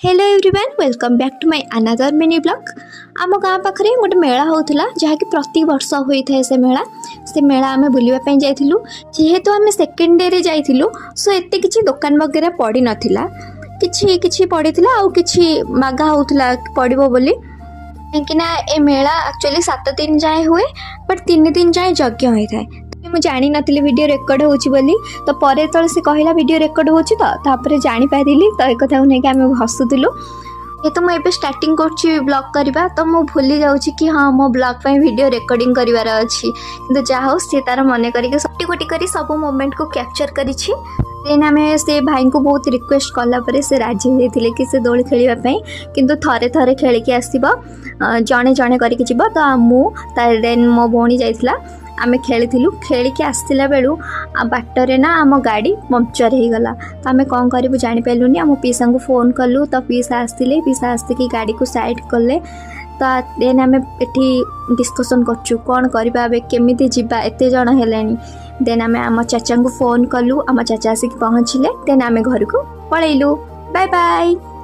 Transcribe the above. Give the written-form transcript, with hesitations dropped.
Hello everyone, welcome back to my another mini vlog. ଆମ ଗାଁ ପାଖରେ ଗୋଟେ ମେଳା ହେଉଥିଲା, ଯାହାକି ପ୍ରତିବର୍ଷ ହୋଇଥାଏ ସେ ମେଳା। ସେ ମେଳା ଆମେ ବୁଲିବା ପାଇଁ ଯାଇଥିଲୁ। ଯେହେତୁ ଆମେ ସେକେଣ୍ଡ ଡେରେ ଯାଇଥିଲୁ, ସୋ ଏତେ କିଛି ଦୋକାନ ବଗେରା ପଡ଼ିନଥିଲା। କିଛି କିଛି ପଡ଼ିଥିଲା ଆଉ କିଛି ମାଗା ହେଉଥିଲା ପଡ଼ିବ ବୋଲି, କାହିଁକିନା ଏ ମେଳା ଆକ୍ଚୁଆଲି 7 ଦିନ ଯାଏଁ ହୁଏ, ବଟ୍ 3 ଦିନ ଯାଏଁ ଯଜ୍ଞ ହୋଇଥାଏ। ମୁଁ ଜାଣିନଥିଲି ଭିଡ଼ିଓ ରେକର୍ଡ଼ ହେଉଛି ବୋଲି। ତ ପରେ ଯେତେବେଳେ ସେ କହିଲା ଭିଡ଼ିଓ ରେକର୍ଡ଼ ହେଉଛି, ତ ତାପରେ ଜାଣିପାରିଲି। ତ ଏକଥାକୁ ନେଇକି ଆମେ ହସୁଥିଲୁ। ଯେହେତୁ ମୁଁ ଏବେ ଷ୍ଟାର୍ଟିଂ କରୁଛି ବ୍ଲଗ୍ କରିବା, ତ ମୁଁ ଭୁଲି ଯାଉଛି କି ହଁ, ମୋ ବ୍ଲଗ୍ ପାଇଁ ଭିଡ଼ିଓ ରେକର୍ଡ଼ିଂ କରିବାର ଅଛି। କିନ୍ତୁ ଯାହା ହଉ, ସିଏ ତାର ମନେ କରିକି ଗୋଟି ଗୋଟି କରି ସବୁ ମୋମେଣ୍ଟକୁ କ୍ୟାପଚର୍ କରିଛି। ଦେନ୍ ଆମେ ସେ ଭାଇଙ୍କୁ ବହୁତ ରିକ୍ୱେଷ୍ଟ କଲା ପରେ ସେ ରାଜି ହେଇଯାଇଥିଲେ କି ସେ ଦୋଳି ଖେଳିବା ପାଇଁ, କିନ୍ତୁ ଥରେ ଥରେ ଖେଳିକି ଆସିବ, ଜଣେ ଜଣେ କରିକି ଯିବ। ତ ମୁଁ ତା ଦେନ୍ ମୋ ଭଉଣୀ ଯାଇଥିଲା, ଆମେ ଖେଳିଥିଲୁ। ଖେଳିକି ଆସିଲା ବେଳୁ ଆଉ ବାଟରେ ନା ଆମ ଗାଡ଼ି ପଙ୍କଚର୍ ହେଇଗଲା। ତ ଆମେ କ'ଣ କରିବୁ ଜାଣିପାରିଲୁନି। ଆମ ପିଇସାଙ୍କୁ ଫୋନ୍ କଲୁ, ତ ପିଇସା ଆସିଥିଲେ। ପିଇସା ଆସିକି ଗାଡ଼ିକୁ ସାଇଡ଼୍ କଲେ। ତ ଦେନ୍ ଆମେ ଏଠି ଡିସ୍କସନ୍ କରୁଛୁ, କ'ଣ କରିବା ଏବେ, କେମିତି ଯିବା, ଏତେ ଜଣ ହେଲେଣି। ଦେନ୍ ଆମେ ଆମ ଚାଚାଙ୍କୁ ଫୋନ୍ କଲୁ, ଆମ ଚାଚା ଆସିକି ପହଞ୍ଚିଲେ। ଦେନ୍ ଆମେ ଘରକୁ ପଳେଇଲୁ। Bye bye.